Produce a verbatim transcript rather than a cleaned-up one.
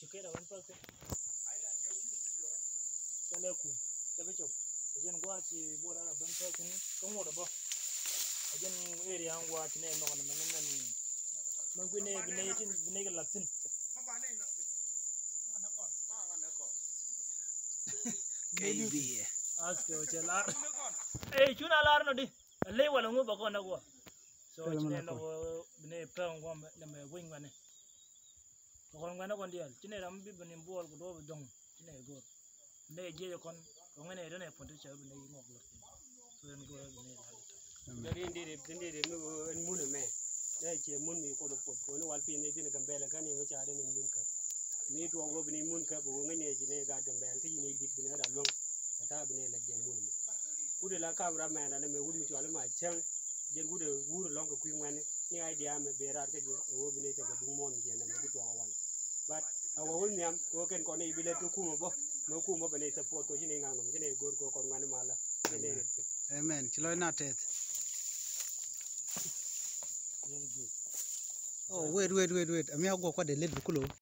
Ci kɛn a ben pɛl kɛ. Cɛ lɛ kum cɛ bi cop. Ɛ jɛn gua̱a̱th ci buɔl a ben pɛl kɛ ni kä ŋot a bä. Ɛ jɛn area gua̱a̱th ci nɛ nɔk ni mɛn mɛn. Mɛn kui̱ nɛ bi nɛ tin bi nɛ kɛ lath thin. K B. Askɛ wä cɛ lar. Ey, cun a lar nɔ di. Ɛ ley wala ŋu bä kɔn nɛ guɔ. So ci nɛ nɔ bi nɛ pɛl ŋuɔm nɛ mɛ winy ŋuɛni. Kɛ kɔn ŋuɛni kɔn diaal ci nɛ ram bi bi ni buɔl ku duɔp bi dɔŋ ci nɛ go̱r. Bi nɛ jiɛc kɔn kɛ ŋuɛni dɔn ɛ potential bi nɛ ŋɔk lor. So ɛn go̱r bi nɛ lar. Jɔri in diri in diri mi ɛn mun mɛ. Dee cie mun mi kɔn pot kɔn wal piny ni jin Gambɛl kan ni mi ca den in mun kap. Mi tuɔk wä bi ni mun kap wä ŋäny ni ci ni gat Gambɛl ki ni dik bi ni rat luäŋ. Ka ta bi ni la jɛ mun mi. Wut la kam ram mɛ na mɛ wut mi cual ma cɛŋ. Jɛn wut wur lɔŋ kɛ kui̱ ŋuɛni ni idea mɛ be rat kä jɛ wä bi ni tekɛ duŋ muɔn mi jɛ na mɛ ki tuɔk wal. But a wä wä nhiam kɛ wä kɛn kɔn ni bi lɛt kɛ kumä bä mɛ kumä bä ni support kɛ ci ni ŋaŋ nɔm ci ni go̱r kɛ kɔn ŋuɛni mala. Ci ni rit. Amen. Ci lɔc na tɛth. Oh, wait, wait, wait, wait. Ami a guɔ kuat de let bi kulo.